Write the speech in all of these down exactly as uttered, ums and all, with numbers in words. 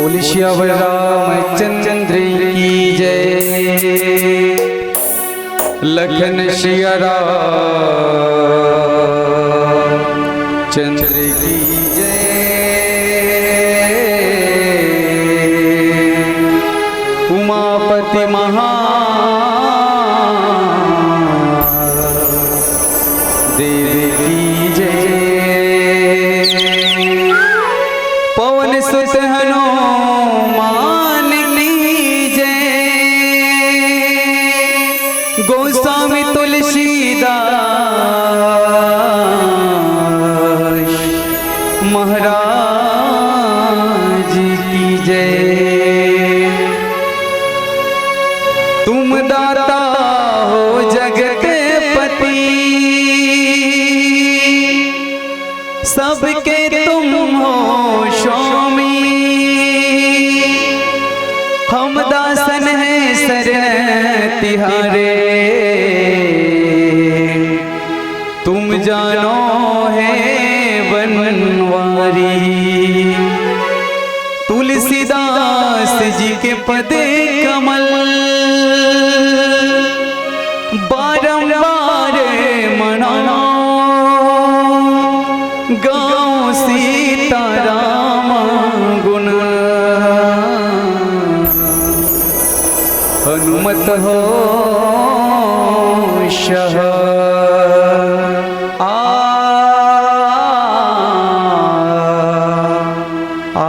बोल सियावर रामचंद्र की जय। लखन सिया रामचंद्र की जय। उमापति महादेव की जय। पवन सुत हनुमान की जय। गोस्वामी तुलसीदास महाराज की जय। तुम दाता हो जगत पति, सबके तुम हो स्वामी। हम दासन हैं शरण तिहारे, तुम जानो है बनवारी। तुलसीदास जी के पद कमल बारंबार मनाओ, गाओ सीताराम गुण। हनुमत हो शह आ, आ।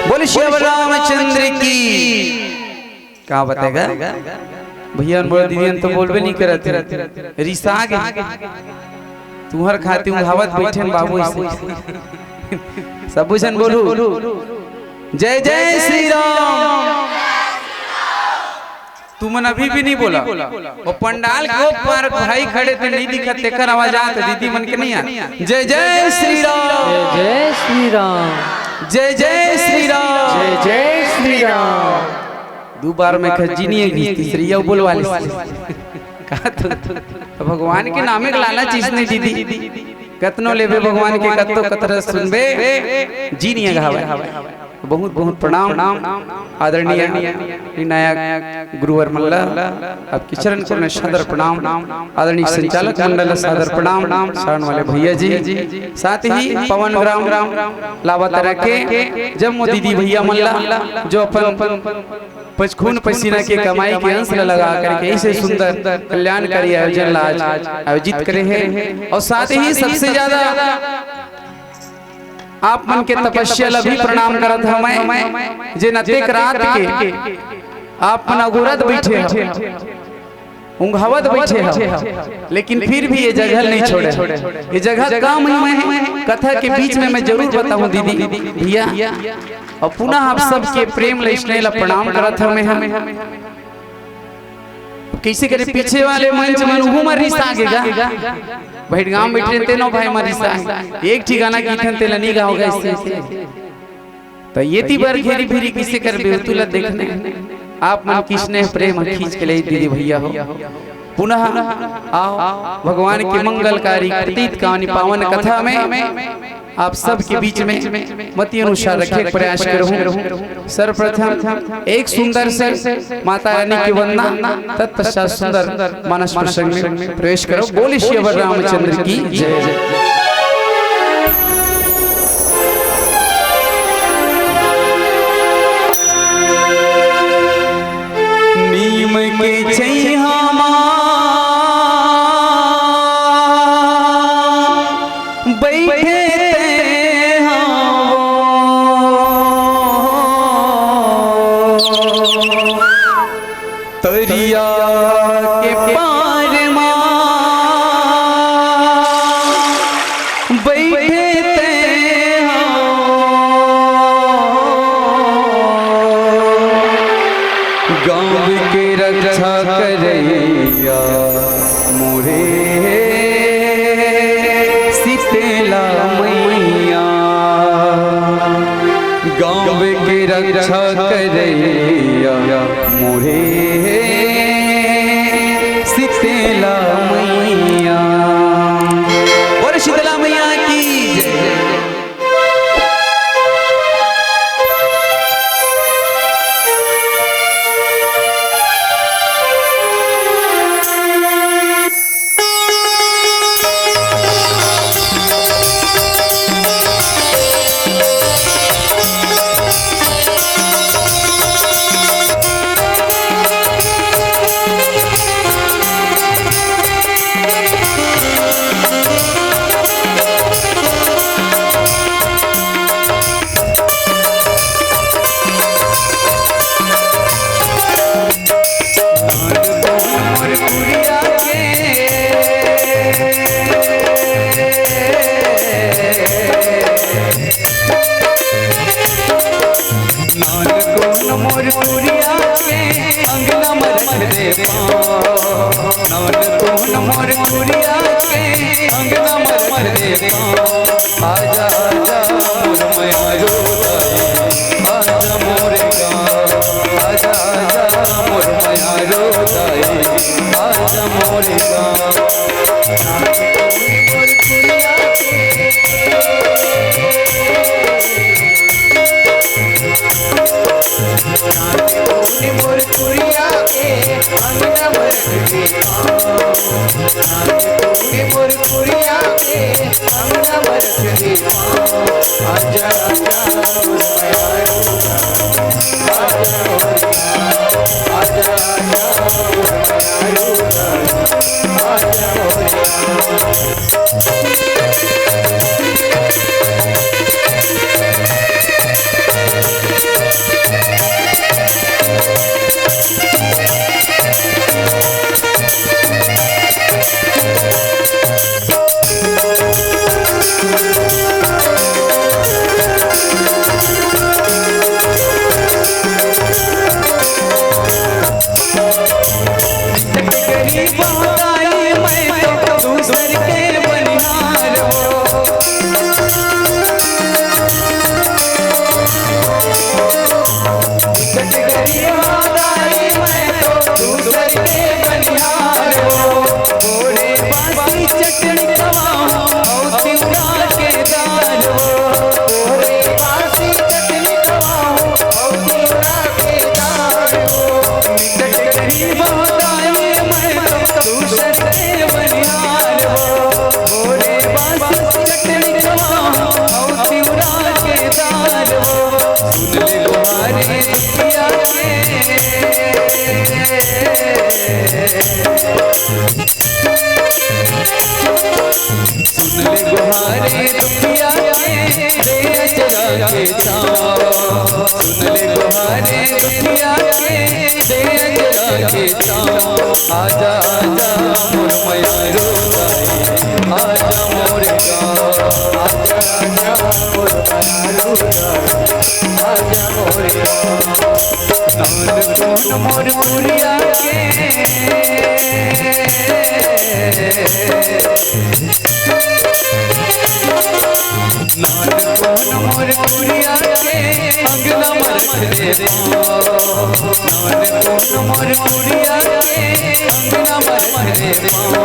बोल श्री रामचंद्र की। का बताएगा भैया, मोर दीदी तो बोलबे नहीं करत हे, रिसा गे। तुहर खातिर उंघावत बैठे बाबू, इसे सबू झन बोलू, जय जय श्री राम। तुमन अभी भी नहीं बोला। वो पंडाल के ओ पार भाई खड़े थे, नहीं दिखत, तेकर आवाज आत, दीदी मन के नहीं आत। जय जय श्री राम। जय जय श्री राम। जय जय श्री राम। जय जय श्री राम। दू बार में खज्जी नहीं है, तीसरी या बोलवा ले। कहा तो, तो भगवान के नामे के लालच इसने दीदी। कतनो लेबे भगवान के, कतनो कतरा सुनबे, जी नहीं घावे। बहुत बहुत प्रणाम आदरणीय विनायक गुरुवर मल्ला, आपके चरण कमल में सादर प्रणाम। आदरणीय संचालक मंडल सादर प्रणाम, सारण वाले भैया जी, साथ ही पवन ग्राम लावा तरह के जम्मो दीदी भैया मल्ला जो अपन पचखून पसीना के कमाई के अंश ल लगा करके ऐसे सुंदर कल्याणकारी आयोजन ला आज आयोजित करे हे। और साथ ही सबसे ज्यादा आप मन के तपस्या ल भी प्रणाम करत हवं मैं, जे नतेक रात के आप मन अगोरत बैठे हव, उंघावत बैठे हव, लेकिन फिर भी ये जगह नहीं छोड़े। ये जगह का महिमा है, कथा के बीच में मैं जरूर बताऊं दीदी भैया। और पुनः आप सबके प्रेम ल स्नेह ल प्रणाम करत हवं मैं। कैसे करे पीछे वाले मंच मन उहू म रिसा गे गा। भटगांव बैठे तेनो भाई म रिसा गे। एक ठिकाना की थन तेला नहीं गाओ गा इससे। तो ये ती बार घेरी फिरी किसे कर बेवतुला देखने। आप मन की स्नेह प्रेम खींच के ले दीदी भैया हो। पुनः आओ भगवान की मंगलकारी प्रतीत कहानी पावन कथा में आप सबके बीच में मति अनुसार रखे के प्रयास करहूं। सर्वप्रथम एक सुंदर से माता रानी की वंदना, तत्पश्चात सुंदर मानस प्रसंग में प्रवेश करो। बोले श्री अवर रामचंद्र की जय। नीम के छैहा मा बैठे ते हावो। तरिया के पार मा बैठे ते हावो। गांव के रक्षा करैया मोरे शीतला मैया, गांव के रक्षा करैया मोरे शीतला मैया। बोल शीतला मैया की जय। कुरिया के। नान कोन मोर कुरिया के, अंगना म रख दे पाँव। नान कोन मोर कुरिया के, अंगना म रख दे पाँव। आजा, आजा, मोर मयारू दाई, आजा मोर गाँव। आजा, आजा, मोर मयारू दाई, आजा मोर गाँव। मोर कुरिया के अंगना म रख दे पाँव। मोर कुरिया के अंगना म रख दे पाँव। आजा, आजा, मोर मयारू, आजा, आजा, आजा, आजा, मोर मयारू, आजा, मोर गरीब दाई, मैं तो दूसर के बनिहार हो। गरीब दाई, मैं तो दूसर के बनिहार हो। भोरे बासी चटनी खवाहूँ, अउ तिवरा के दाल हो। भोरे बासी चटनी खवाहूँ, अउ तिवरा के दाल हो। गरीब दाई, मैं तो दूसर के बनिहार हो। भोरे बासी चटनी खवाहूँ, अउ तिवरा के दाल हो। सुन ले गोहारे दुखिया के। सुन ले गोहारे दुखिया के, दे अचरा के छाँव। सुन ले गोहारे दुखिया के, दे अचरा के छाँव। आजा, आजा, मोर मयारू दाई, आजा मोर गाँव। आजा, आजा, मोर मयारू दाई, आजा मोर गाँव। नान कोन मोर कुरिया के। नान कोन मोर कुरिया के, अंगना म रख दे पाँव। नान कोन मोर कुरिया के, अंगना म रख दे पाँव।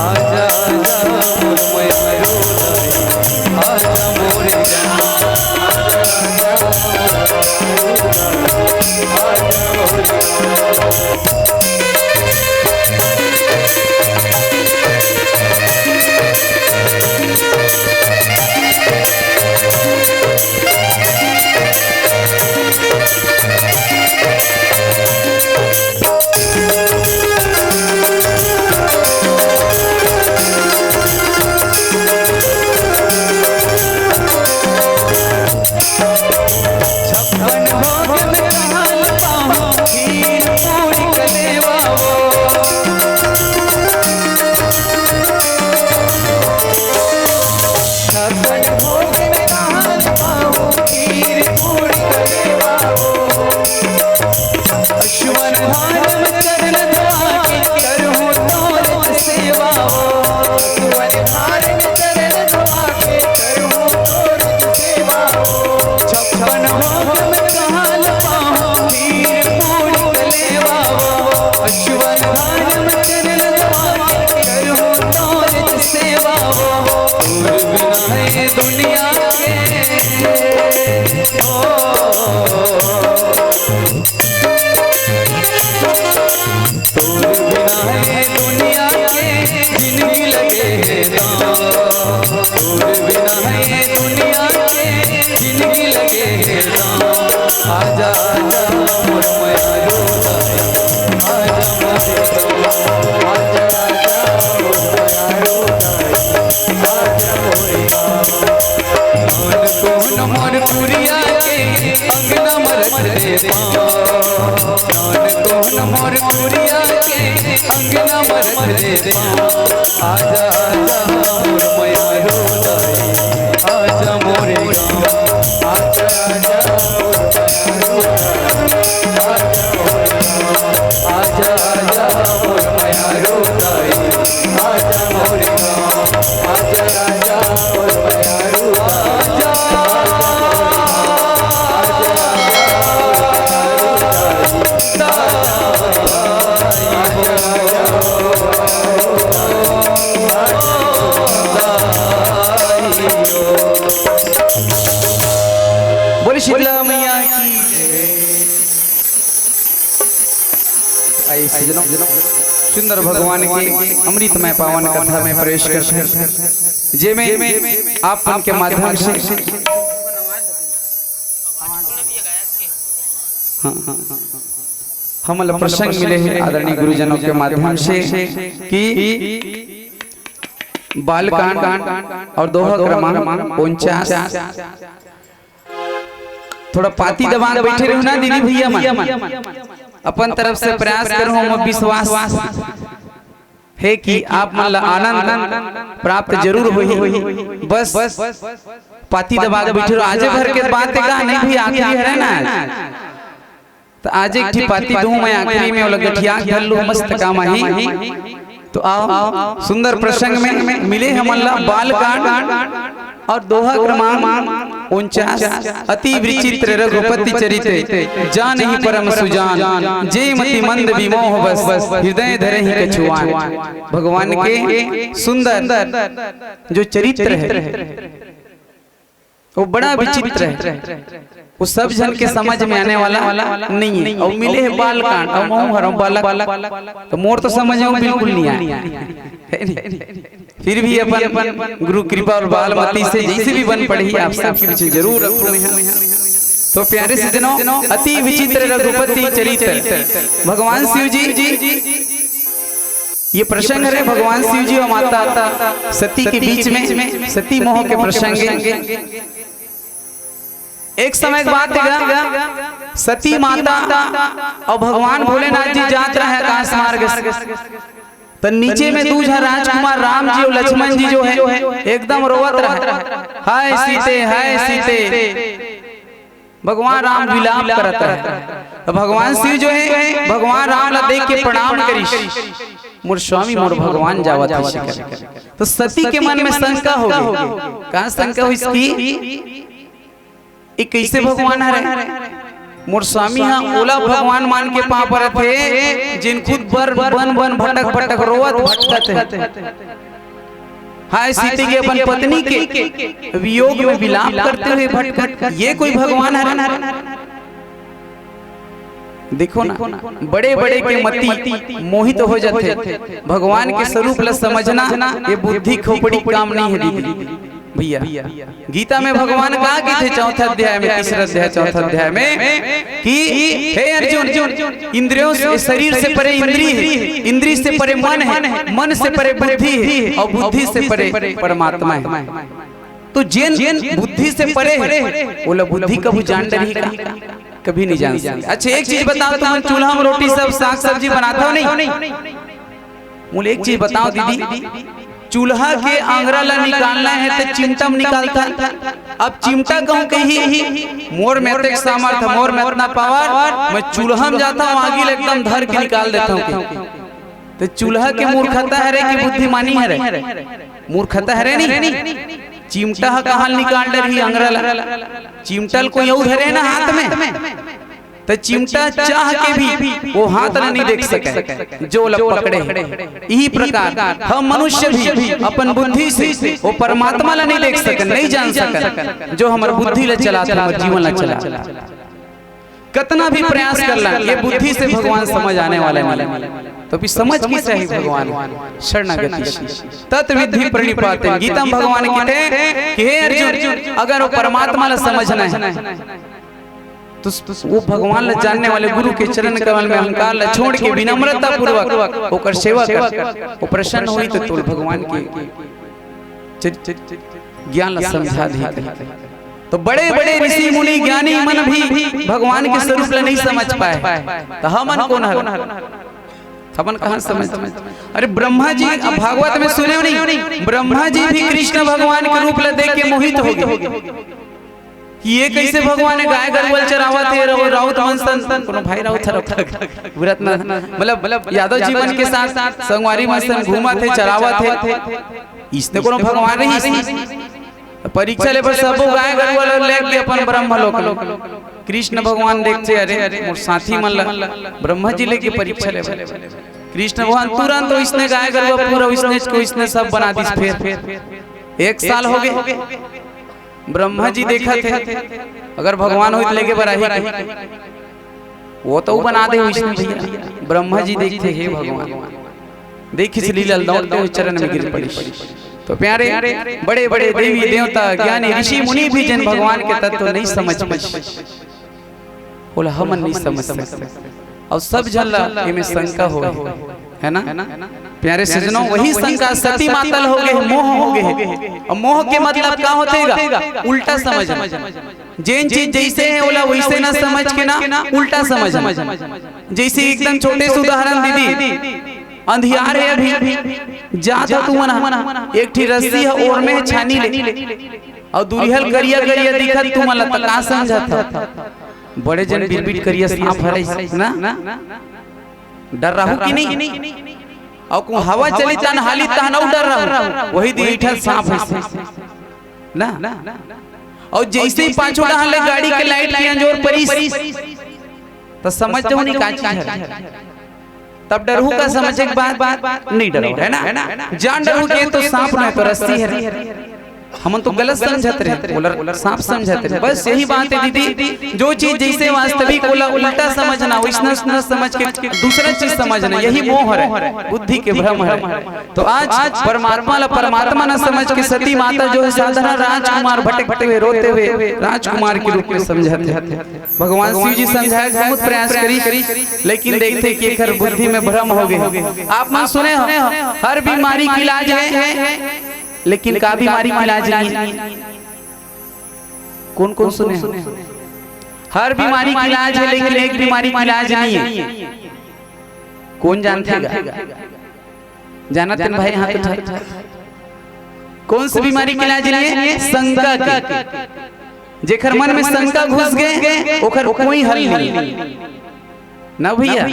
आजा, आजा, मोर मयारू दाई, आजा मोर गाँव। आजा, आजा, मोर मयारू दाई, आजा मोर गाँव। छप्पन भोग में कहाँ पाऊँ खीर पूरी कलेवा वो। छप्पन भोग में कहाँ पाऊँ खीर पूरी कलेवा वो। अश्वन धार में चरण धोआ के करहूँ तोर सेवा वो। अश्वन धार में चरण धोआ के करहूँ तोर सेवा वो। छप्पन भोग में कहाँ पाऊँ खीर पूरी कलेवा वो। अश्वन धार में चरण धोआ के करहूँ तोर सेवा वो। तोर बिना है दुनिया के, ओ, तोर बिना है दुनिया के जिनगी लगे हे दाँव। तोर बिना है दुनिया के जिनगी लगे हे दाँव। आजा, आजा, मोर मयारू दाई, आजा, मोर दाई, आजा, आजा, मोर मयारू दाई, आजा, मोर दाई। नान कोन मोर कुरिया के, अंगना म रख दे पाँव। नान कोन मोर कुरिया के, अंगना आजा, आजा, मोर मयारू दाई, आजा मोरे गाँव। आजा, आजा, मोर मयारू दाई, आजा मोरे गाँव। आजा, आजा, मोर मयारू दाई, आजा मोरे गाँव। आजा, आजा, मोर मयारू दाई, आजा, आजा, मोर मयारू दाई। बोले शीतला मैया की। आइए सज्जनों, सुंदर भगवान के अमृतमय पावन कथा में प्रवेश करते हैं, जेमे आप मन के माध्यम से, हाँ, हाँ, हाँ, हाँ। हमन ला प्रसंग मिले हे आदरणीय गुरुजनों के माध्यम से कि बालकांड और दोहा क्रमांक उनचास। थोड़ा पाती दबा के बैठे रहू ना दीदी भैया मन, अपन तरफ से प्रयास करूँ, हम विश्वास हे कि आप मन ला आनंद प्राप्त जरूर होही। बस पाती दबा के बैठे रहो। आजे भर के बात हे का नहीं भी, आखिरी हरे ना आज। तो आज एक ठी पाती दूँ मैं आखिरी में, ओला गठिया के धर लू, मस्त काम आही। तो आओ, सुंदर प्रसंग में मिले हमन ला बालकांड और दोहा क्रमांक उनचास, अति विचित्र रघुपति चरित, जानहि परम सुजान, जे मति मंद विमोह बस, हृदय धरहि कछुआन। भगवान के सुंदर जो चरित्र है, वो बड़ा विचित्र है, वो सब झन के समझ में आने वाला नहीं है। और मिले हे बालकांड, और महूँ हरौं बालक, तो मोर तो समझ में बिल्कुल नहीं आए, है नहीं? फिर भी अपन गुरु कृपा और बालमती से जैसे भी बन पड़ही, आप सबके बीच जरूर रखूँ मैं। तो प्यारे सज्जनों, अति विचित्र रघुपति चरित्र, भगवान शिव जी, ये प्रसंग हरे भगवान शिव जी और माता सती के बीच में, सती मोह के प्रसंग हे। एक समय के बात हे गा, सती माता और भगवान भोलेनाथ जी जात रहे आकाश मार्ग से। तो नीचे में दू झन राजकुमार राम जी और लक्ष्मण जी जो है, एकदम रोवत रहे, "हाय सीते, हाय सीते।" भगवान राम विलाप करत रहे। तो भगवान शिव जो है, भगवान राम ला देख के प्रणाम करिस, "मोर स्वामी, मोर भगवान जावत हे।" तो सती के मन में शंका हो गई। का शंका होइस कि ये कैसे भगवान हरे? मोर स्वामी हा ओला भगवान मान के पाँव परत हे, जेन खुद बर बन बन भटक भटक रोवत भटकत हे। हाय सीते के अपन पत्नी के वियोग में विलाप करते हुए भटकत, ये कोई भगवान हरे? देखो ना, बड़े बड़े के मति मोहित हो जाथे। भगवान के स्वरूप ला समझना ये बुद्धि खोपड़ी काम नहीं है दीदी भैया। गीता में भगवान का कहिथे चौथा अध्याय में, तीसरा अध्याय, चौथा अध्याय में कि हे अर्जुन, इंद्रियों से, शरीर से परे इंद्री है, इंद्री से परे मन है, मन से परे बुद्धि है और बुद्धि से परे परमात्मा है। तो जेन बुद्धि से परे है, ओला बुद्धि कभू जान डरही का? कभी नहीं जान सकते। अच्छा, एक चीज बताओ, तुमन चूल्हा में रोटी सब साग सब्जी बनाता हो नहीं? मोला एक चीज बताओ दीदी, चूल्हा के आंगरा ला निकालना है तो चिमटा में निकालता। अब चिमटा कहूँ कही, "मोर में अतेक सामर्थ, मोर में अतना पावर, मैं चूल्हा में जाता हूँ, आगी ला एकदम धर के निकाल देता हूँ।" तो चूल्हा के मूर्खता हरे कि बुद्धिमानी हरे? मूर्खता हरे नहीं। चिमटा ह कहाँ निकाल डरही आंगरा ला? चिमटा ल कोई अउ धरे ना हाथ में, त चिमटा चाह के भी वो हाथ ला नहीं देख सके जो ओला पकड़े हे। इही प्रकार हम मनुष्य भी अपन बुद्धि से वो परमात्मा ला नहीं देख सकन, नहीं जान सकन, जो हमर बुद्धि ला चलात हे, हमर जीवन ला चलात हे। कतना भी प्रयास कर ला, ये बुद्धि से भगवान समझ आने वाला नहीं। तो भी समझ किस चाही भगवान? शरणागति से। तत्विद्धि प्रणिपाते। गीता में भगवान कहते हैं कि हे अर्जुन, अगर वो परमात्मा ला समझना है, तो वो भगवान ला जानने वाले गुरु के चरण कमल में अहंकार ला छोड़ के विनम्रता पूर्वक ओकर सेवा कर, वो प्रसन्न होई तो तोल भगवान के च-, च-, ज्ञान ला समझा दी। तो बड़े बड़े ऋषि मुनि ज्ञानी मन भी भगवान के स्वरूप ला नहीं समझ पाए, तो हमन कौन हर? हमन कहाँ समझ? अरे ब्रह्मा जी, अब भागवत में सुने हो नहीं, ब्रह्मा जी भी कृष्ण भगवान के रूप ला देख के मोहित हो गए कि ये कैसे भगवान है, गाय गरुआ ल चरावत हे, राउत मन सन, कोनो भाई राउत हर व्रत ना, मतलब यादव जी मन के साथ संगवारी मन सन घूमत हे, चरावत हे, इसने कोनो भगवान रही? परीक्षा ले बर सबो गाय गरुआ ल लेके अपन ब्रह्मलोक ल। कृष्ण भगवान देखथे, अरे मोर साथी मन ला ब्रह्मा जी लेके परीक्षा ले बर। कृष्ण भगवान तुरंत ओइसने गाय गरुआ पूरा ओइसने को ओइसने सब बना दिस। फेर एक साल हो गए, ब्रह्मा जी देखत हे, अगर भगवान होई त लेके बर आही। वो तो बना दे विष्णु भैया। ब्रह्मा जी देखथे, हे भगवान, देखिस लीला ल, दौड़ते हुए चरण में गिर पड़िस। तो प्यारे, बड़े बड़े देवी देवता, ज्ञानी ऋषि मुनि भी जन भगवान के तत्व नहीं समझ पाए, बोला हमन नहीं समझ सकते, और सब झन ला एमे शंका हो, है ना? प्यारे सजनों, वही शंका सती माता ल हो गए, मोह हो गए। और मोह के मतलब का होथे गा? उल्टा समझना। जेन चीज जैसे है, ओला वैसे ना समझ के ना, उल्टा समझना। जैसे एकदम छोटे से उदाहरण दीदी, अंधियार है अभी, जात हो तुमन, एक ठी रस्सी है, ओर में छानी ले, और दूरिहा ले करिया करिया दिखत तुमन ला, त का समझत हो? बड़े जन बिरबिट करिया सांप हरे ना, डर रहू कि नहीं? और को हवा चली तन हाली तहन अउ डर रहू, वही दिन इठल सांप है ना। और जैसे ही पाछू डहान ले गाड़ी के लाइट के अंजोर परिस, तो समझ जाओ नहीं का चीज है। तब डरहू का समझे के बाद नहीं डरो, है ना? जान डरहू के तो सांप नहीं तो रस्सी है। हमन तो गलत समझत रहे, ओला सांप समझत रहे। बस यही बात है दीदी, जो चीज जैसे वास्तविक ओला उल्टा समझना, वैसना न समझ के दूसरा चीज समझना, यही मोह है, बुद्धि के भ्रम है। तो आज परमात्मा ला परमात्मा न समझ के सती माता जो है साधारण राजकुमार भटकते हुए, रोते हुए राजकुमार के रूप में समझत है। भगवान शिव जी समझाए बहुत प्रयास करी, लेकिन देखते कि एकर बुद्धि में भ्रम हो गए। आप मन सुने हो, हर बीमारी के इलाज है, लेकिन का बीमारी के इलाज नहीं है? कौन कौन सुने हो? हर बीमारी के इलाज है, लेकिन एक बीमारी के इलाज नहीं है। कौन जानथे गा? जानत हन भाई, हाथ उठा। कौन सी बीमारी के इलाज नहीं है? शंका के। जेकर मन में शंका घुस गए, ओकर कोई हल नहीं। ना भैया,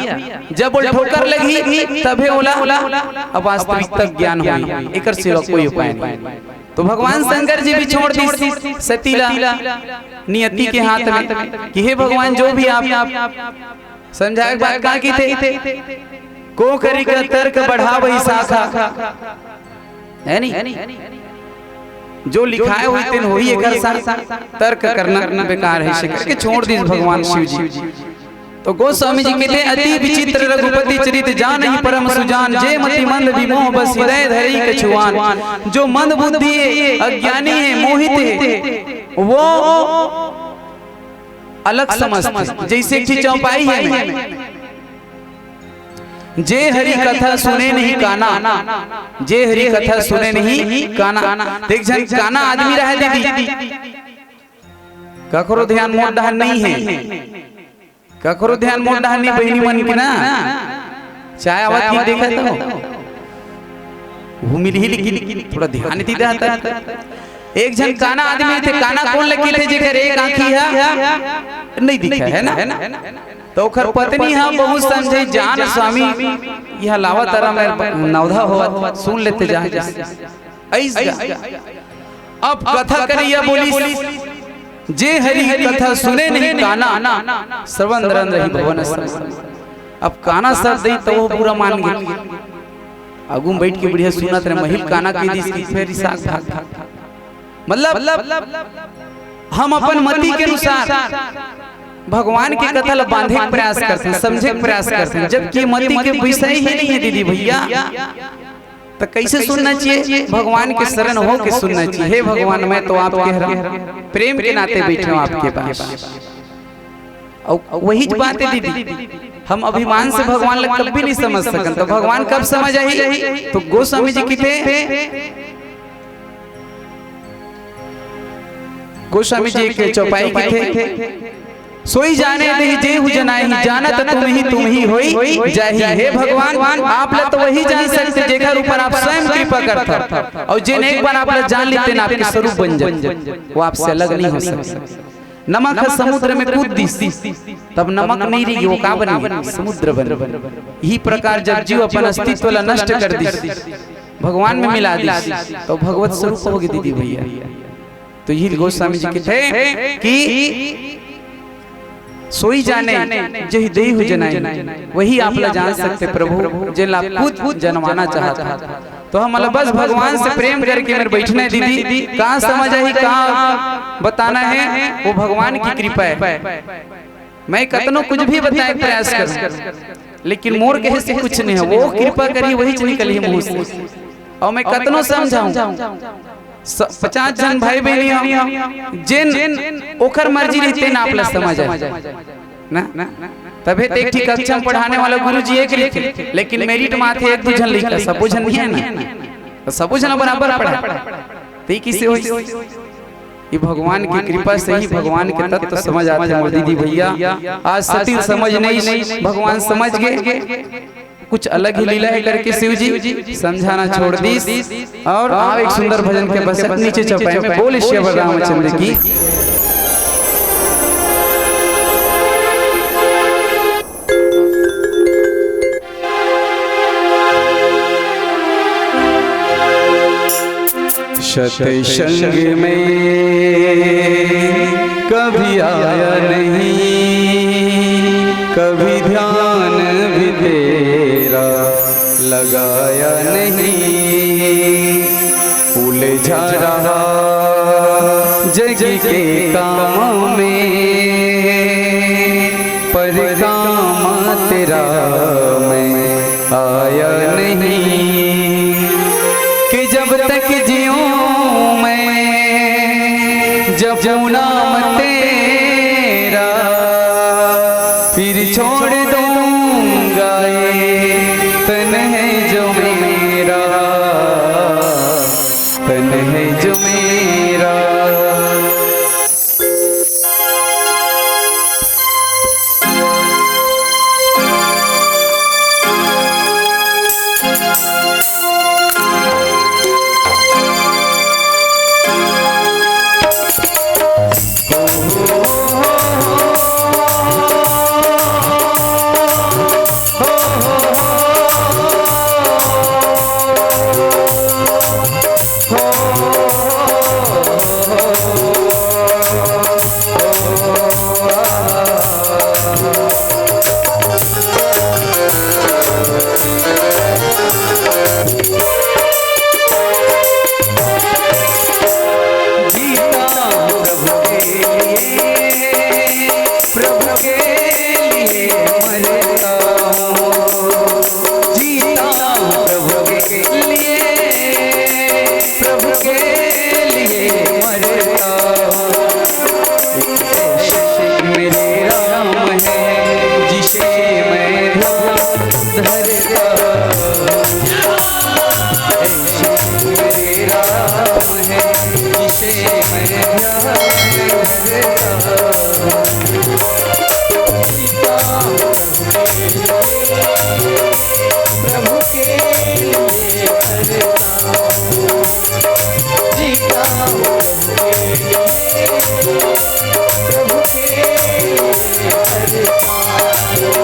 जब वो ठोकर लगी, तभे ओला अब वास्तविकता ज्ञान होई, एकर सिवा कोई उपाय नहीं। तो भगवान शंकर जी भी छोड़ दी सती ला नियति के हाथ में कि हे भगवान, जो भी आप समझाए के बाद का की थे, को करी का तर्क बढ़ावई शाखा, है नहीं? जो लिखाए हुई तेन होई एकर सा तर्क करना बेकार है, इसे करके छोड़ दीस भगवान शिव जी। तो गोस्वामी जी कहते हैं, अति विचित्र रघुपति चरित जानहि परम सुजान, जे मति मंद विमोह बस हृदय धरई कछुआन। जो मंद बुद्धि है, अज्ञानी है, मोहित है, वो अलग समझते, जैसे एक चीज चौपाई है। जे हरि कथा सुने नहीं काना, जे हरि कथा सुने नहीं काना। देख झन काना आदमी रहे दीदी, कखरो ध्यान मोर डहन नहीं है, कखरो ध्यान मोर डहन नहीं, बहिनी मन के ना, चाहे आवत ही देखा तो वो मिली ही, लेकिन थोड़ा ध्यान दी जाता। एक झन काना आदमी थे, काना कौन लगी थे, जेकर एक आंखी है नहीं दिखा, है ना? तो ओकर पत्नी ह बहुत समझे, जान स्वामी, यह लावा तारा में नवधा होवत, सुन लेते जा। ऐस गा। अब कथा करिया बोली, जे हरि कथा सुने नहीं काना, श्रवण दरन रही भवन। अब काना सर दई तो वो पूरा मान गए। आगू में बैठ के बढ़िया सुनत रहे, महिल काना के दिस की फेर साग भाग भाग। मतलब हम अपन मति के अनुसार भगवान के कथा ला बांधे के प्रयास करते हैं, समझे के प्रयास करते हैं, जबकि मति के विषय ही नहीं है दीदी भैया। तो कैसे सुनना चाहिए? भगवान के शरण हो के सुनना चाहिए। हे भगवान, मैं तो आपके हरा प्रेम के नाते बैठे हूँ आपके पास। और वही बात है दीदी, हम अभिमान से भगवान ला कभी नहीं समझ सकन, तो भगवान कब समझ आई? तो गोस्वामी जी की थे, गोस्वामी जी एक चौपाई की थे, सोई जाने देहि जेहू जनाही, जानत तुम ही तुम ही होई जाही। हे भगवान, आप ला तो वही जान सकथे जेकर ऊपर आप स्वयं कृपा करथव, अउ जेन एक बार आप ला जान लिही तेन आपके स्वरूप बन जाथे, वो आपसे अलग नहीं हो सकता। नमक ह समुद्र में कूद दिस, तब नमक नहीं रही, वो का बन गे? समुद्र बन गे। यही प्रकार जब जीव अपन अस्तित्व ला नष्ट कर दिस, भगवान में मिला दिस, तो भगवत स्वरूप हो गे दीदी भैया। तो यही गोस्वामी जी कहथे कि सोई जाने जेहि देहु जनाई, वही आप ला जान सकथे प्रभु, जेला आप खुद जनवाना चाहत हव। तो हमला बस भगवान से प्रेम करके मेर बैठना हे दीदी, का समझ आही, का बताना हे, वो भगवान की कृपा हे। मैं कतनो कुछ भी बताए के प्रयास करूं, लेकिन मोर कहे से कुछ नहीं हे, वो कृपा करही, वहीच निकलही मुंह से। अउ मैं कतनो समझाऊं, स-, पचास झन भाई बहिनी हव, जेन ओकर मर्जी रहिथे, तेन आप ला समझ आए ना। तभे तो एक ठीक कक्षा में पढ़ाने वाला गुरु जी एक रहिथे, लेकिन मेरिट में आथे एक दू झन लइका, सबो झन नहीं हे ना, तो सबो झन बराबर पढ़ा। तो ये किसे होई? ये भगवान की कृपा से ही भगवान के तत्व समझ आथे मोर दीदी भैया। आज सती समझ नहीं, भगवान समझ गे। कुछ अलग ही लीला हे करके शिव जी समझाना छोड़ दिस। अउ आओ एक सुंदर भजन के बस नीचे चौपाई में। बोल सियावर रामचंद्र की। सत्संग में कभी आया नहीं, कभी ध्यान भी तेरा लगाया नहीं, उलझा रहा जग के काम में, पर काम तेरा मैं आया नहीं, कि जब तक जीऊं मैं जपूं नाम तेरा, फिर छोड़ दूंगा ये तन है जो मेरा, तन है जो मेरा। जीता हूँ प्रभु के लिए, प्रभु के लिए मरता हूँ। जीता हूँ प्रभु के लिए, प्रभु के लिए मरता हूँ। एक ऐसे मेरे राम है जिसे मैं ध्यान धरता हूँ। ऐसे मेरे राम है जिसे मैं ध्यान धरता हूँ। प्रभु के लिए करता हूँ, जीता हूँ प्रभु के लिए, प्रभु के लिए करता हूँ।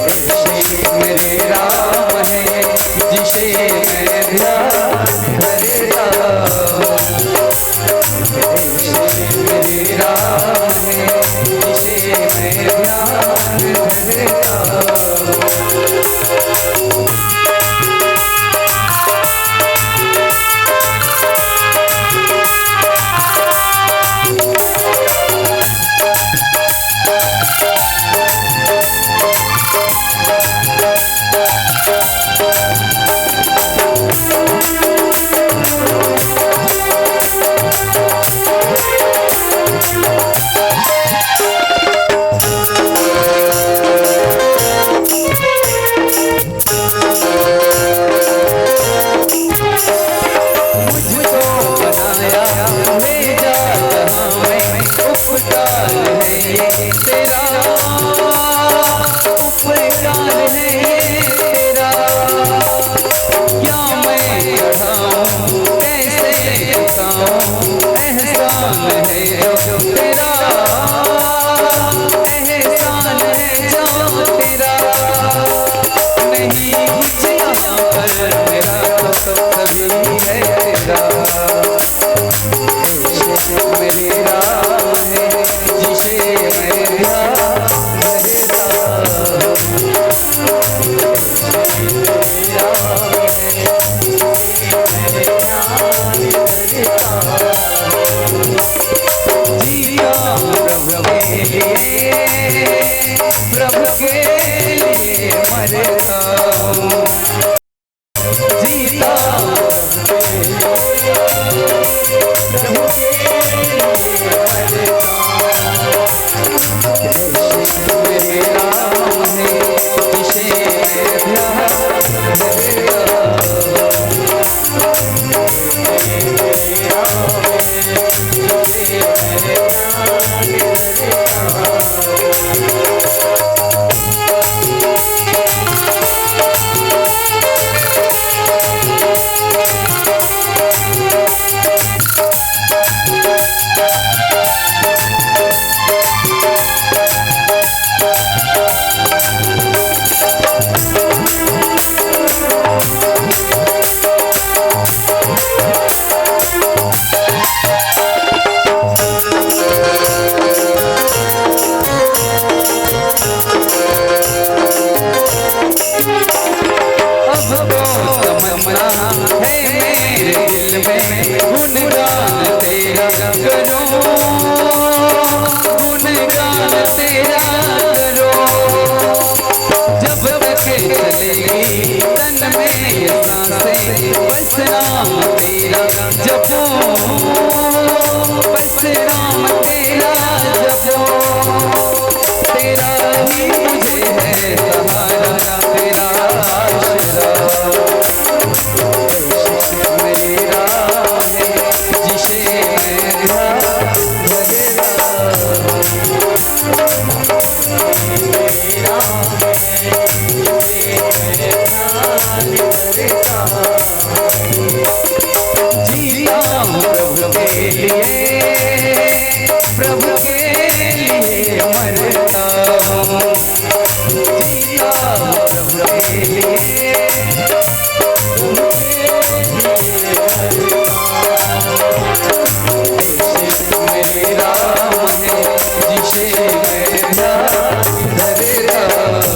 ऐसे मेरे राम है जिसे मैं ध्यान धरता हूँ। ऐसे मेरे राम है जिसे मैं ध्यान धरता हूँ। है मेरे दिल में गुणगान तेरा करो, गुणगान तेरा करो। जब तक चलेगी तन में ये सांसें, बस नाम तेरा जपो, बस नाम तेरा जपो। तेरा ही मुझे है सहारा, तेरा आसरा। मेरा है जिसे मैं ध्यान धरता हूँ। मेरा है जिसे मैं ध्यान धरता हूँ। जीता हूँ प्रभु के लिए, प्रभु के लिए मरता हूँ। जीता हूँ प्रभु के लिए, प्रभु के लिए मरता हूँ। इश्क मेरा है जिसे मैं ध्यान धरता हूँ।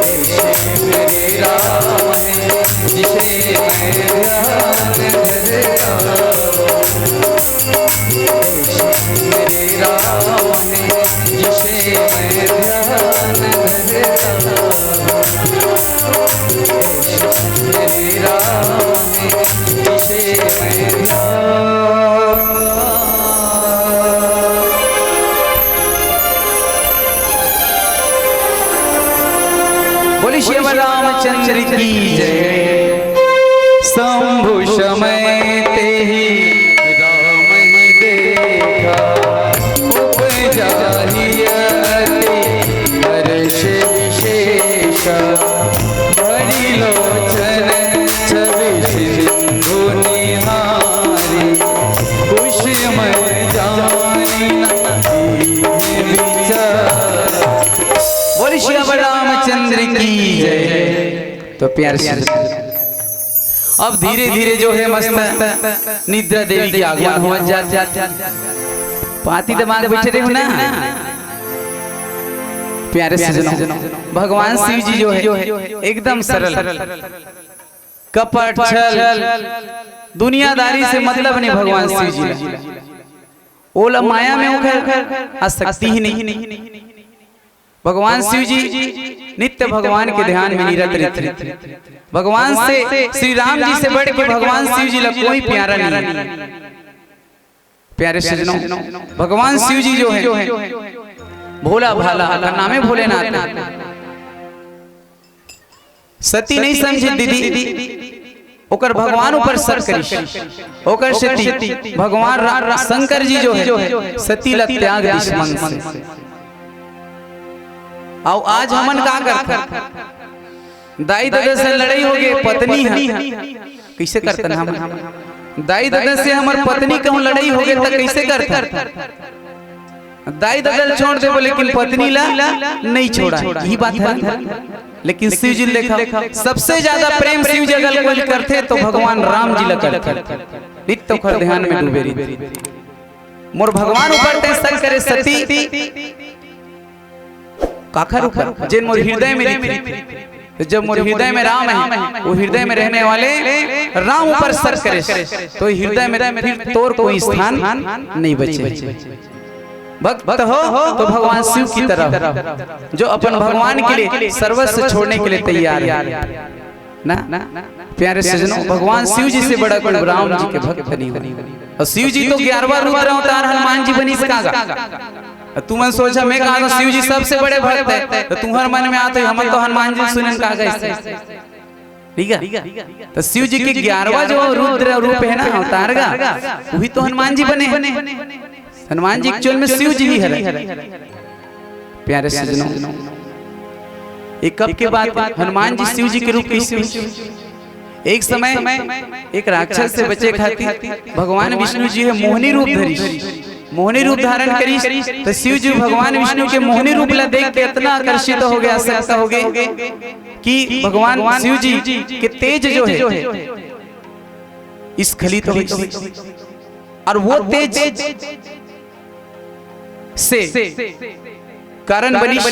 इश्क मेरा है जिसे मैं ध्यान धरता हूँ। इश्क मेरे राम है, जिसे मैं ध्यान धरता हूँ। इश्क मेरे राम है, जिसे मैं ध्यान। बोलिए श्री रामचंद्र की जय। शंभु समय तेहि राम ही देखा, उपजा ही अति हर्ष विशेषा। भरी लोचन छवि सिंधु निहारी, कुसुम जानि न कीन्ह विचार। बोलिए श्री रामचंद्र की जय। तो प्यारे से अब धीरे धीरे जो है मस्त निद्रा देवी के आगमन होवत जात हे। पाती दबा के बैठे रहे हो ना। प्यारे सजनों, भगवान शिव जी जो है एकदम सरल, कपट, छल, दुनियादारी से मतलब नहीं भगवान शिव जी ला। ओला माया में ओखर आसक्ति ही नहीं। भगवान शिव जी नित्य भगवान के ध्यान में निरत रहते। भगवान से, श्री राम जी से बढ़ के भगवान शिव जी ला कोई प्यारा नहीं है। प्यारे सजनों, भगवान शिव जी जो है भोला भाला, ओकर नामे भोलेनाथ। सती नहीं समझे दीदी, ओकर भगवान ऊपर शक करिस। ओकर सेती भगवान रा-, शंकर जी जो है सती ला त्याग दिस मन से। अउ आज हमन का करथन? दाई ददा से लड़ई होगे, पत्नी हे, कइसे करथन हमन? दाई ददा से हमर पत्नी कहूँ लड़ई होगे त कइसे करथन? दाई ददा ल छोड़ देबो, लेकिन पत्नी ला नइ छोड़ा, इही बात हे। लेकिन शिव जी ल देखा, सबसे ज्यादा प्रेम शिव जी अगर कोई करथे तो भगवान राम जी ला करथे। नित्य ओखर ध्यान में डूबे रहिथे। मोर भगवान ऊपर तैं शक करे सती, काखर ऊपर? जेन मोर हृदय में रहिथे। तो जब मोर हृदय में राम हे, वो हृदय में रहने वाले राम ऊपर शक करे, तो हृदय में फिर तोर कोई स्थान नहीं बचे। भक्त हो तो भगवान शिव की तरह, जो अपन भगवान के लिए सर्वस्व छोड़ने के लिए तैयार है ना। प्यारे सजनों, भगवान शिव जी से बड़ा कोई राम जी के भक्त नहीं हो। अउ शिव जी तो ग्यारहवाँ रुद्र अवतार हनुमान जी बनिस का गा। अउ तुमन सोचा, मैं कहा तो शिव जी सबसे बड़े भक्त हे, तो तुम्हर मन में आत हे, हमन तो हनुमान जी सुनेन का गा। ठीक है, तो शिव जी के ग्यारहवाँ जो रुद्र रूप हे ना, अवतार गा, वही तो हनुमान जी बने। हनुमान जी actual में शिव जी ही हरे। प्यारे सजनों, ये कब के बात हे? हनुमान जी शिव जी के रूप कइसे हुए? एक समय एक राक्षस से बचे खातिर भगवान विष्णु जी हे मोहनी रूप धरिस। मोहनी रूप धारण करिस, तो शिव जी भगवान विष्णु के मोहनी रूप ला देख के इतना आकर्षित होगे, आसक्त होगे कि भगवान शिव जी के तेज जो हे, स्खलित होइस। अउ वो तेज से कारण बनिस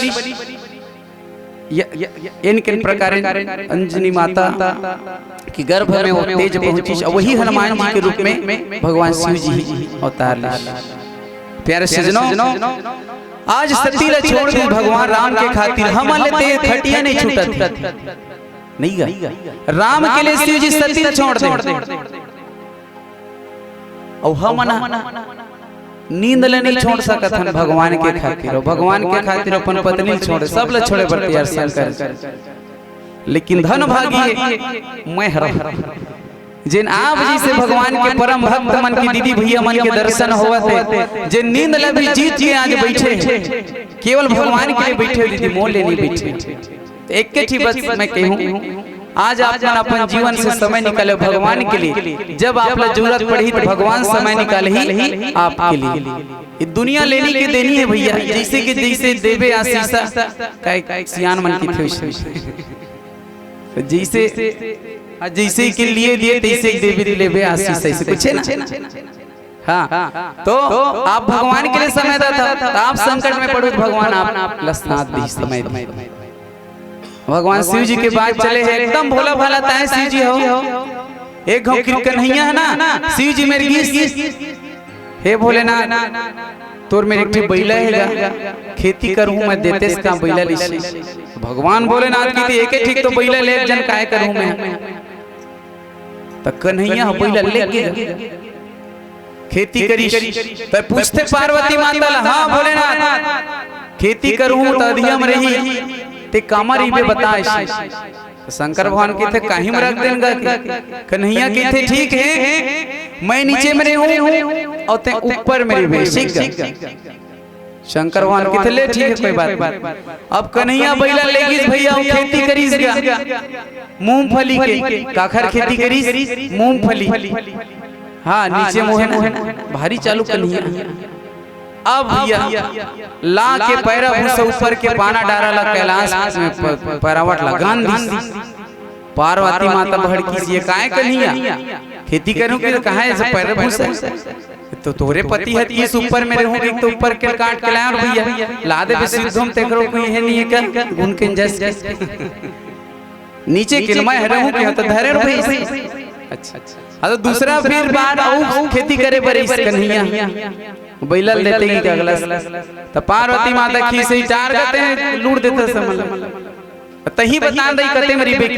य- य- इन किन प्रकार अंजनी माता के गर्भ में वो तेज पहुंची और वही हनुमान जी के रूप में भगवान शिव जी अवतार ले। प्यारे सजनों, आज सती ला छोड़ दे भगवान राम के खातिर, हमन ले ते खटिया नहीं छूटत। नहीं गा? राम के लिए शिव जी सती ला छोड़ दे। अउ हमन नींद ले नहीं छोड़ सकत हन भगवान के खातिर, अउ भगवान के खातिर अपन पत्नी ल छोड़े, सब ल छोड़े बर तैयार शंकर। लेकिन धन भागी मैं हरव, जेन आप जैसे भगवान के परम भक्त मन के, दीदी भैया मन के दर्शन होवत हे, जेन नींद ल भी जीत के आज बैठे, केवल भगवान के लिए बैठे, दीदी मोर ले नहीं बैठे। तो एक के ठी बस मैं कहूँ, आज आप मन अपन जीवन से समय निकाले भगवान के लिए। जब आप ला जरूरत पड़ही तो भगवान समय निकालही आपके लिए। ये दुनिया लेनी के देनी है भैया, जैसे कि जैसे देवे आशीषा, काय सियान मन की थे वैसे। तो जैसे, हाँ, जैसे के लिए दिए तैसे देवे लेवे आशीष, ऐसे कुछ है ना? हाँ, तो आप भगवान के लिए समय देता, तो आप संकट में पड़ो तो भगवान आप ला साथ दी, समय दी। भगवान शिव जी के बात चले हे, एकदम भोला भाला ताय शिव जी हो। एक घाव किर कन्हैया है ना, शिव जी मेरे गीस, हे भोलेनाथ, तोर मेरे एक ठे बैला हे गा, खेती करूँ मैं, देतेस का बैला लिसे। भगवान भोलेनाथ की थी एक ही ठीक तो बैला ले, एक जन काय करूँ मैं। त कन्हैया ह बैला लेके खेती करिस। त पूछथे पार्वती माता ला, "हाँ भोलेनाथ, खेती करहूँ त अधिया म रही, ते कामा रहिबे बता अइसे।" त शंकर भगवान कहिथे, "काहीं म रख देन गा के।" कन्हैया कहिथे, "ठीक हे, मैं नीचे म रहूँ अउ ते ऊपर म रहिबे, ठीक गा?" शंकर भगवान कहिथे, "ले ठीक हे, कोई बात नहीं।" अब कन्हैया बैला ले गिस भैया, अउ खेती करिस गा मूंगफली के। काखर खेती करिस? मूंगफली। हाँ, नीचे मोहे ना, भारी चालू कन्हैया। अब भैया ला के पैरा भूसा ऊपर के पाना डारा ला कैलाश में प-, पैरावट ला गांध दिस। पार्वती माता भड़किस, "ये काय कन्हैया? खेती करूँ कि कहाँ ऐसे पैरा भूसा?" तो तोरे पति ह तीस ऊपर में रहूं कि तो ऊपर के काट के लाया भैया, ला दे बे सिद्धों में तेकरो कोई है नहीं है क्या? गुण के जस के। नीचे के मैं रहूं कि तो धरे रहो भाई। अच्छा, अच्छा। हाँ, तो दूसरा फिर बार आऊ खेती करे बर इस कन्हैया। बैला लेते ही अगला। तो पार्वती माता खीसे टार करते हैं, लूट देते समझ। तही बता दई कते मरी बेटी।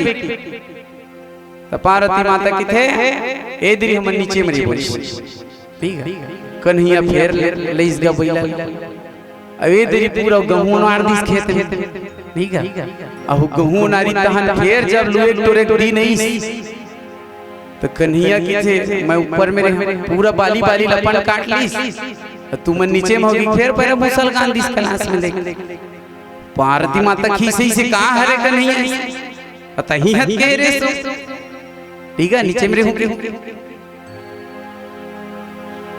त पार्वती माता किथे, "ए दरी हमन नीचे मरी बोली।" ठीक है, कन्हैया फेर ले, लेइस गा बैला। अब ए दरी पूरा गहूं नार दिस खेत में। ठीक है, अहू गहूं नारी तहन फेर जब लुए टोरे दी नहीं, त कन्हैया किथे, "मैं ऊपर में रहे, पूरा बाली बाली लपन काट लीस, त तुमन नीचे में होगी।" फेर पैरा भूसा ल गांध दिस कलास में देख। पार्वती माता खीसे से कहा हरे कन्हैया। अतही हत के रे सो। ठीक है, नीचे में रहूं के।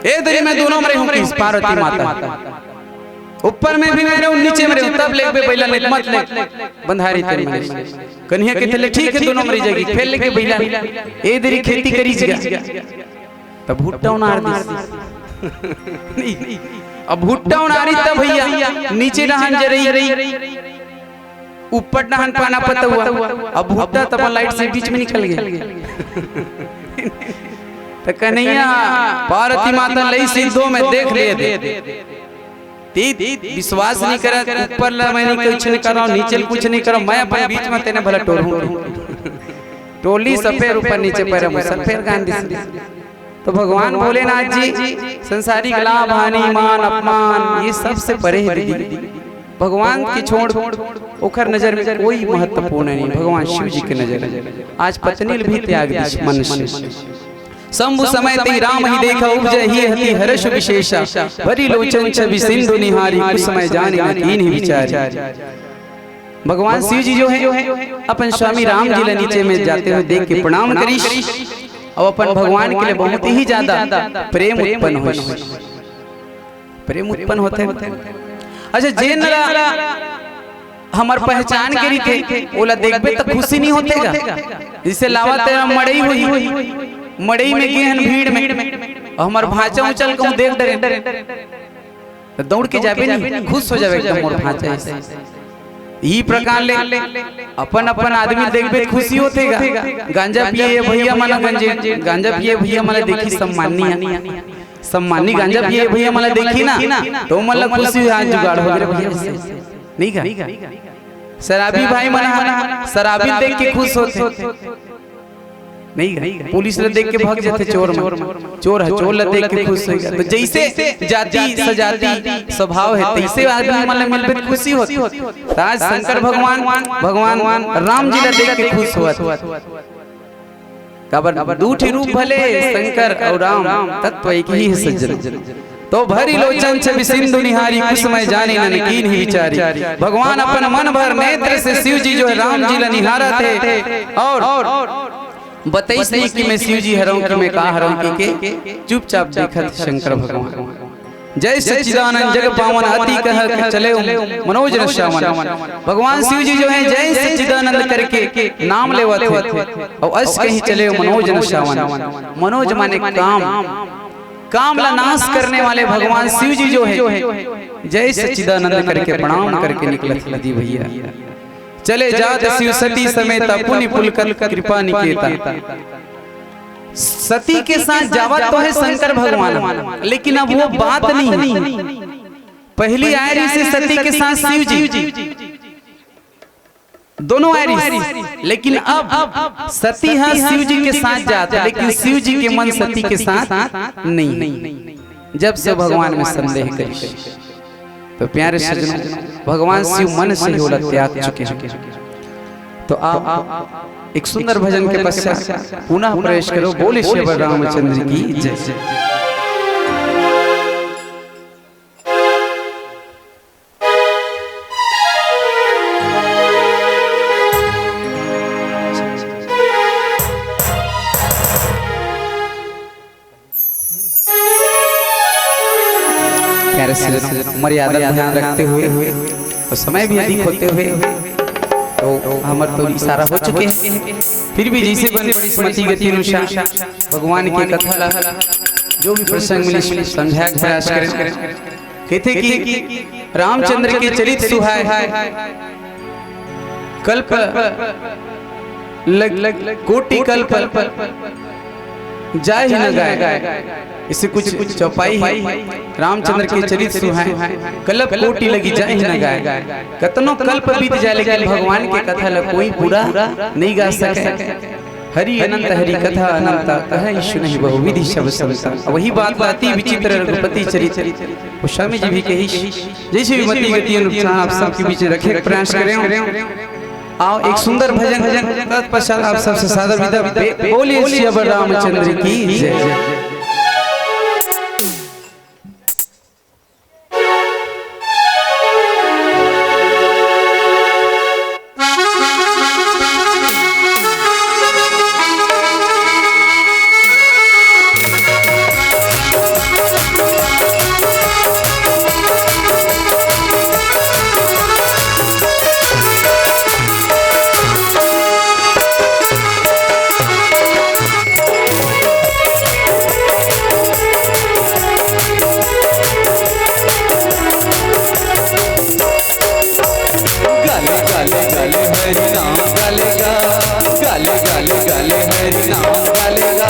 ए दरी मैं दोनों में रहूं की पार्वती माता। ऊपर में भी मैं रहूं, नीचे में रहूं, तब लेबे बैला ले मत ले। बंधारी तेरे में। कन्हैया के थले ठीक है, दोनों मरी जाएगी। फेर लेके बैला। ए दरी खेती करी जा। तब भुट्टा उनार दिस। नहीं, अब भुट्टा उनारी तब भैया, नीचे डहान जरई, ऊपर डहान पाना पता हुआ। अब भुट्टा तब लाइट से बीच में निकल गया। तो कन्हैया पार्वती माता लई सिद्धों में देख ले दे। तीत विश्वास नहीं करा, ऊपर ला मैं नहीं कुछ नहीं कर रहा हूँ, नीचे ला कुछ नहीं कर रहा हूँ, मैं अपन बीच में तेने भला टोलूं। टोली सफेर ऊपर नीचे पैरा मुसर फेर गांधी। तो भगवान भोलेनाथ जी संसारिक लाभ, हानि, मान, अपमान, ये सब से परे है दीदी। भगवान की छोड़ ओखर नजर में कोई महत्वपूर्ण नहीं, भगवान शिव जी के नजर में। आज पत्नी ल भी त्याग दिस मन से। शंभु समय ते राम ही देखा, उपजे ही हति हर्ष विशेषा। भरी लोचन छवि सिंधु निहारी, कुसमय जानि न कीन्हि विचारी। भगवान शिव जी जो है, अपन स्वामी राम जी ला नीचे में जाते हुए देख के प्रणाम करिस और अपन भगवान के लिए बहुत ही ज्यादा प्रेम उत्पन्न होइस। प्रेम उत्पन्न होथे। अच्छा, जेन ला हमर पहचान के रहिथे, ओला देखबे त खुशी नहीं होथे गा? जैसे लावा तेरा मड़ई होही, मड़ई में गे हन भीड़ में, और हमर भांचा उचल कहूं देख डरे, त दौड़ के जाबे नहीं, खुश हो जाबे एकदम मोर भांचा ऐसे। इही प्रकार ले अपन अपन आदमी ल देखबे त खुशी होथे गा। गांजा पिए भैया मन, गंजे गांजा पिए भैया मन ल देखही, सम्मानी, सम्मानी गांजा पिए भैया मन ल देखही ना, त ओमन ल खुशी होही, आज जुगाड़ हो गे रे भैया, अइसे नइ गा? शराबी भाई मन ह शराबी ल देख के खुश होथे, नइ गा? पुलिस ल देख के भग जथे चोर मन, चोर ह चोर ल देख के खुश होय गा। त जइसे जाति सजाति स्वभाव हे, तइसे आदमी मन ल मिलबे त खुशी होथे। त आज शंकर भगवान, भगवान राम जी ल देख के खुश होवत। काबर दू ठे रूप भले शंकर अउ राम, तत्व एक ही हे सज्जन। तो भरि लोचन छवि सिंधु निहारी, कुसुम मय जानि नन कीन्हि बिचारी। भगवान अपन मन भर नेत्र से शिव जी जो हे राम जी ल निहारत हे अउ बतइस नहीं कि मैं शिव जी हरंव कि मैं का हरंव कहिके चुपचाप देखत शंकर भगवान। जय सच्चिदानंद जग पावन अति कह चले मनोज न श्रावण। भगवान शिव जी जो हे जय सच्चिदानंद करके नाम लेवत हे अउ अस कहि चले मनोज न श्रावण। मनोज माने काम, काम ला नाश करने वाले भगवान शिव जी जो हे जय सच्चिदानंद करके प्रणाम करके निकलत हे जी भैया। चले जात शिव सती समेता पुनि पुलकत कृपा निकेता। सती के साथ जावत तो हे शंकर भगवान, लेकिन अब वो बात नहीं हे। पहिली आय रहिसे सती के साथ शिव जी, दोनों आय रहिसे, लेकिन अब सती ह शिव जी के साथ जात हे, लेकिन शिव जी के मन सती के साथ नइ हे। जब से भगवान में संदेह करिस। तो प्यारे सज्जनों, भगवान शिव मन से ही ओला त्याग चुके हे। तो आप एक सुंदर भजन के पश्चात पुनः प्रवेश करो। बोले श्री रामचंद्र की जय। प्यारे सज्जनों, मर्यादा का ध्यान रखते हुए और समय भी अधिक होते हुए, तो हमर तो इशारा हो चुके हे, फिर भी जइसे बन पड़िस मति गति अनुसार भगवान के कथा ला, जो भी प्रसंग मिलिस, समझाय के प्रयास करेन। कहिथे कि रामचंद्र के चरित सुहाय, कल्प लग, लग, कोटि कल्प जाहि न गाय। इसे कुछ चौपाई हे, रामचंद्र के चरित सुहाय, कल्प कोटि लगी जाहि न गाय। कतनो कल्प बीत जाय, लेकिन भगवान के कथा ला कोई पूरा नइ गा सके। हरि अनंत हरि कथा अनंता, कहइ सुनहि बहुविधि सब संता। वही बात ला अति विचित्र रघुपति चरित गोस्वामी जी भी कहिस। जइसे भी मति गति अनुसार आप सबके बीच रखे के प्रयास करेंव। आओ एक सुंदर भजन, भजन तत्पश्चात आप सबसे सादर विदा। बे-, बोलिए सियावर रामचंद्र की जय। गाले गाले गाले हरि नाम गाले गा, गाले गाले गाले हरि नाम गाले गा।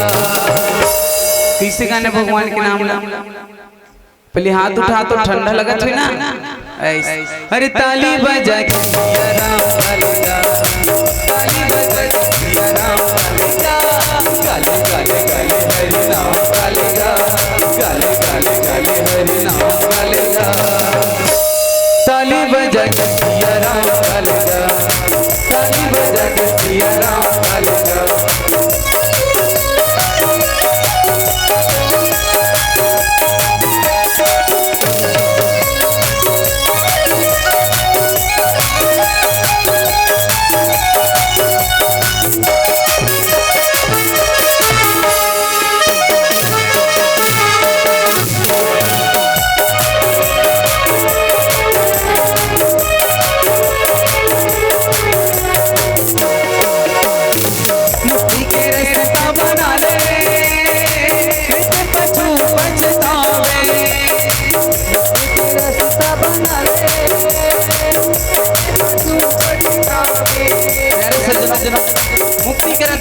कइसे गाना भगवान के नाम ला? पहले हाथ उठा तो ठंडा लगत हे ना। ऐसे। अरे ताली बजा के सिया राम गाले गा, ताली बजा के सिया राम गाले गा। गाले गाले गाले हरि नाम गाले गा, गाले गाले गाले हरि नाम गाले गा। ताली बजा के सिया राम गाले गा, ताली बजा के सिया राम गाले गा।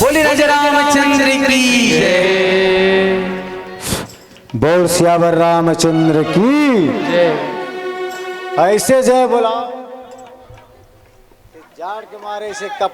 बोली राजा रामचंद्र की जय। बोल सियावर रामचंद्र की। ऐसे जय बोला। जाड़ के मारे से कप